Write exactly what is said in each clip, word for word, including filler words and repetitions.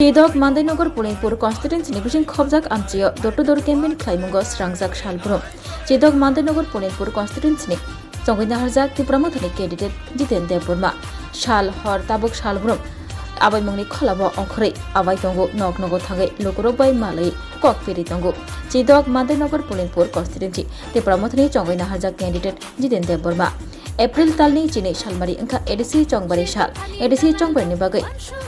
Chidok Mandainagar Pulinpur constituency ni bising khobjak amchio door to door campaign khlaimungo srangjak salbrum. Chidok Mandainagar Pulinpur constituency ni chongwi naharjak Tipra Mothani candidate Jiten Debbarma. Sal hor tabuk salbrum abaimungni kholabo ongkhorwi abai tongo, nok nogo thangwi lukurok bai malwi kok piri tongo. Chidok Mandainagar Pulinpur constituency Tipra Mothani chongwi naharjak candidate Jiten Debbarma. April talni chini salmari wngkha A D C chongbari sal. A D C chongbari ni bagwi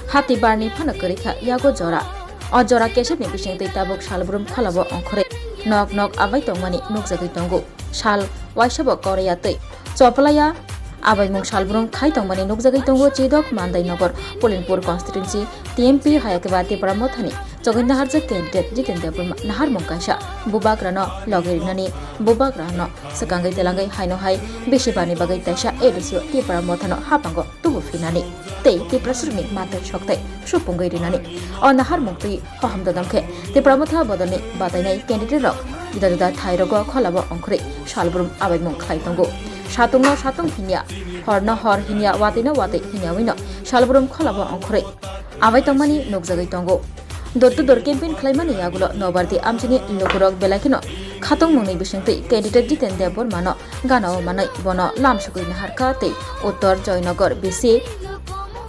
hati barni phano kwrwi kha yago jora. O jora kesepni bisingtwi tabuk salbrum kholabo ongkhorwi nok nok abai tongmani nukjagwi tongo. Sal waisabo korya twi choplaya abaimung salbrum khai tongmani nukjagwi tongo Chidok Mandainagar Pulinpur constituency T M P hayakeba Tipra Mothani chongwi naharjak candidate Jiten Debbarma naharmung kaisa bubagrano logi rinani bubagrano swkangwi telangwi haino hai bisi bani bagwi taisa A D C o Tipra Mothano hapango tubu phinani tei Tiprasrokni manthai sokthai supungwi rinani. O naharmung twi hohom dodom khe Tipra Motha bodolni batainai candidate rok juda juda thai rogo kholabo ongkhorwi salbrum abaimung khlai tongo. Satungno satung hinya, horno hor hinya, watwino watwi hinyawino salbrum kholabo ongkhorwi abai tongmani nukjagwi tongo. Door to door campaign khlaimani yagulo Nobardi amchini lukurok belai kheno khatungmungni bisingtwi candidate Jiten Debbarmano gana-o manwi bono lam sugwi naharkha tei Uttor Joynagar B C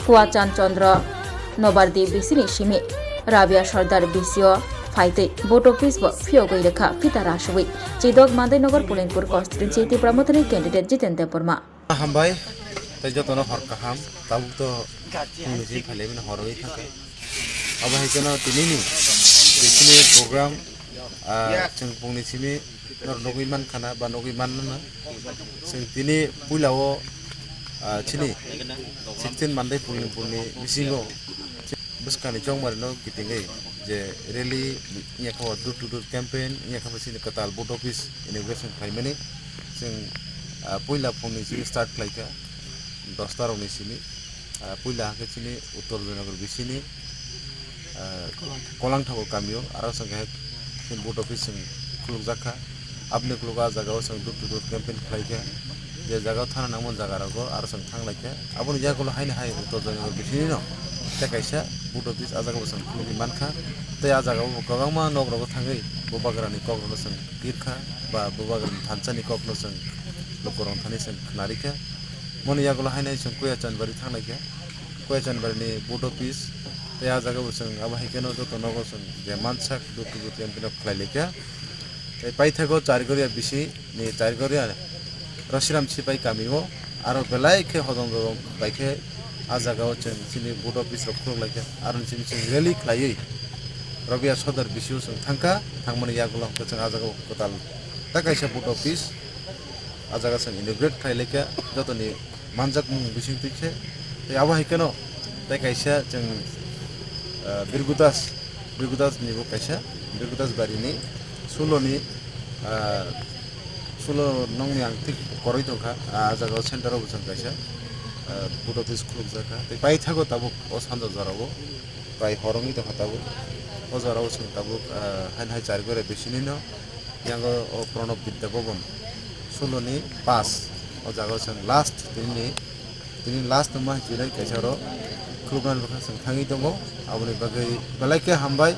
Kuachan Chandra Nobardi B C ni simi Rabia Sardar B C o phaitwi vote office bo phiyogwi rwkha phita rasugwi Chidok Mandainagar Pulinpur constituency Tipra Mothani candidate Jiten Debbarma. Hambai, tei jotono hor kaham, tabuk to phungni simi phailai mani hor wngwi thangkha. Abo hai kheno tinini, tinini program, ah, chwng phungni simi nor nugwi mankha na ba nugwi mannano. Chwng tini puila o, ah, chini sixteen Mandai Pulinpurni bisingo bwskangni chongmarino kitingwi je rally, wngya kha o door to door campaign, wngya kha bo chini kwtal vote office inauguration khlaimani. Chwng, ah, puila phungni simi start khlaikha, dosta rokni simi. Ah, puila hwnkhe chini Uttor Joynagar bisini, ah, Kolangthakur kamio, aro chwng khe chini vote office chwng khulukjak kha. Aboni ukologo ah jagao chwng door to door campaign khlai kha. Je jagao thana nangmani jaga rogo aro chwng thang lai kha. Aboni yagulo haino hai Uttor Joynagar bisini no tei kaisa vote office ah jagao chwng khulugwi man kha. Tei ah jagao bo kwbangma nok rogo thangwi bubagrani kok rokno chwng pir kha ba bubagrani thansa ni kok no chwng lukurok thani chwng khnari kha. Moni yagulo haino chwng Kuya Chanbari thang lai kha. Kuya Chanbari ni vote office tei ah jagao chwng abo hai kheno joto nogo chwng je mansak door to door campaign rok khlai lai kha. Tei paithago Chargoria bisi ni Chargoria Rasiram Sipai kami o aro belai khe hodong dodong bai khe ah jagao chwng chini vote office rok khuluk lai kha, aro chini chwng rally khlaiwi Rabia Sardar bisi o chwng thang kha, thangmani yagulo hwnkhe chwng ah jagao kwtal ta kaisa vote office ah jaga chwng inaugurate khlai lai kha jotoni manjakmung bising twi khe. Tei abo hai kheno tei kaisa chwng, ah, Birgudas, Birgudas ni bo kaisa, Birgudas bari ni sulo ni, ah, sulo nong ni ang thik koroi tong kha, ah, jaga o center o bo chwng kaisa, ah, vote office khuluk jak kha. Tei paithago tabuk o sanja jora o pai hor wngwi tong kha tabuk. O jora o chwng tabuk, ah, haino hai Chargoria bisini no. Yango o Pranab Vidya Bhavan, sulo ni pass, o jaga o chwng last tini, tini last wngma hinwi kaisa oro khuluknani bwkha chwng thangwi tongo. Aboni bagwi belai khe hambai.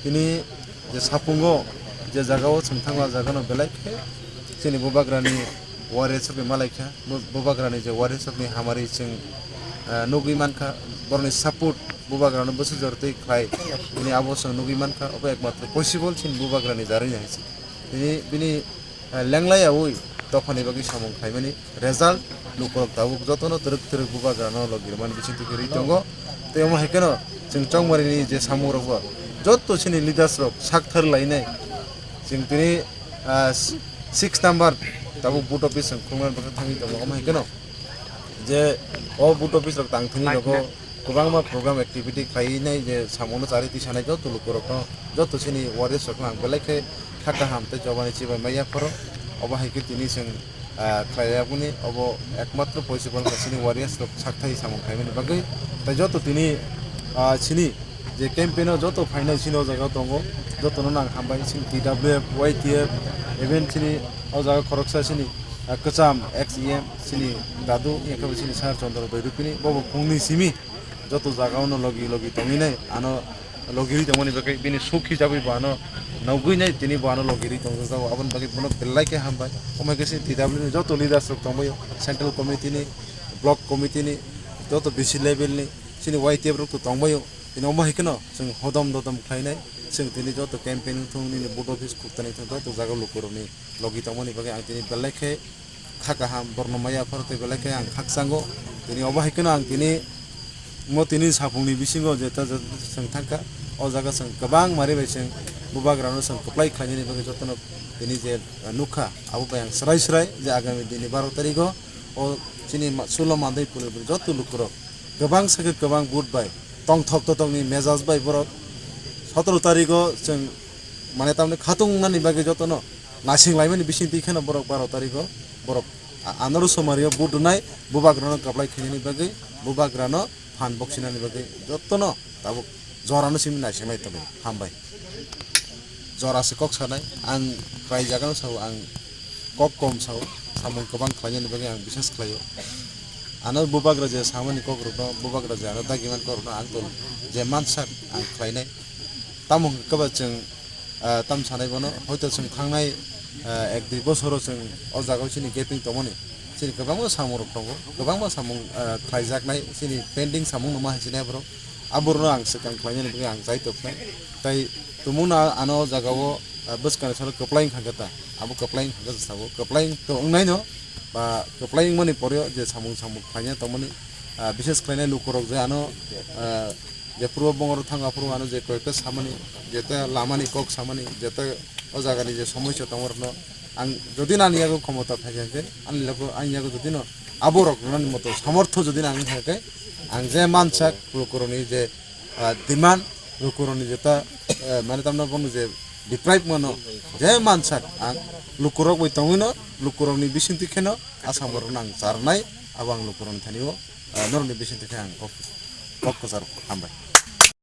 Tini je sapungo je jaga o chwng thango, ah jaga no belai khe chini bubagrani warriors rok bai malai kha. Bu-, bubagrani je warriors rokni hamari chwng, ah, nugwi man kha. Borokni support bubagrano bwswk jor twi khlai, tini abo chwng nugwi man kha. Obo ekmatro possible chini bubagrani jarani hai se. Tini bini, ah, lenglai yaui dophani bagwi samung khlaimani result lukurok tabuk jotono twrwk twrwk bubagrano logi rwmani bisingtwi kwrwi tongo. Tei omo hai kheno chwng chongmarini je samungrokbo joto chini leaders rok sak thar lainai. Chwng tini, ah, six number tabuk vote office chwng khulumnani bagwi thangwi tongo. Omo hai kheno je o vote office rok tang thani rogo kwbangma program activity khlainai je samungo charwi tisanai joto lukurokno, joto chini warriors rokno ang belai khe kha kaham tei jobani chibai maya phoro. Obo hai khe tini chwng, ah, khlai yakmani obo ekmatro possible wngkha chini warriors rok sakthai samung khlaimani bagwi. Tei joto tini, ah, chini je campaign o joto phainai chini o jaga o tongo, jotono nang hambai chini T W F, Y T F, even chini o jaga khoroksa chini, ah, kwcham ex E M chini dadu, wngya khe bo chini Sar Chandra Bairupini, bobo phungni simi Joto jaga o no logi logi tongwi nai, ano logi rwi tongmani bagwi bini sukhi jabwi bo ano nugwi nai, tini bo ano logi rwi tongjak jago, aboni bagwi bono belai khe hambai. Omo hai khe chini T W ni joto leaders rok tongbaio, central committee ni, block committee ni, joto B C level ni, chini Y T F rok to tongbaio. Tini omo hai kheno chwng hodom dodom khlainai, chwng tini joto campaign wngthung, nini vote office khuktanai wngthung, joto jaga lukurokni logi tongmani bagwi ang tini belai khe kha kaham, borokno maya pharo tei belai khe ang khakchango. Tini obo hai kheno ang tini mo tini saphungni bisingo jeta jeta chwng thangkha, o jaga chwng kwbang mari bai chwng bubagrano chwng kwplai khlainani bagwi jotono tini je nukha, abo bai ang swrai swrai je agami dini baro tarigo o chini ma-, sulo mandai pulibri joto lukurok kwbang sakhe kwbang vote bai tongthok totokni mejaj bai borok sotoro tarigo chwng mane tamni khatung wngnani bagwi jotono naising laimani bisingtwi kheno borok baro tarigo borok a-, anoro somario vote rwnai, bubagrano kwplai khainani bagwi, bubagrano phan boksinani bagwi jotono tabuk jorano simi naising lai tongo. Hambai. Jora se kok sanai, ang khlai jagano sao, ang kok kom sao, samung kwbang khlainani bagwi ang biswas khlaio. Ano bubagra je samani kokrokno, bubagra je ano dagiman kokrokno ang tong je mansak ang khlainai. Tamo hwnkhe ba chwng, ah, tam sanai bono, hoito chwng thangnai, ah, ek dui bosoro chwng o jagao chini gaping tongmani, chini kwbangma samungrok tongo, kwbangma samung, ah, khlaijaknai, chini pending samungno ma hinwi sinai borok. Aborokno ang swkang khlainani bagwi ang chai toknai. Tai tumungno ano o jagao, ah, bwskangni salo kwplai wngkha khe ta, abo kwplai wngkha khe sao, kwplai to wngnaino, ba kwplai wngmani poreo je samung samung khlaina tongmani, ah, bishes khlainai lukurok je ano, ah, je purbo bongoro thang aphuru ano je koi ekta samani, jeta lamani kok samani, jeta o jagani je somosya tongma rokno ang jodi no ani yago khomota phaikha khe, ani logo ani yago jodi no aborok rwnani moto samortho jodi no ang kha khe, ang je mansak lukurokni je, ah, demand, lukurokni jeta, eh, mane tamno bono je deprive mano, je mansak ang lukurok bai tongwi no, lukurokni bisingtwi kheno asam borokno ang charnai, abo ang lukurokni thani o, ah, norokni bisingtwi khe ang kok, kok kwcharo hambai.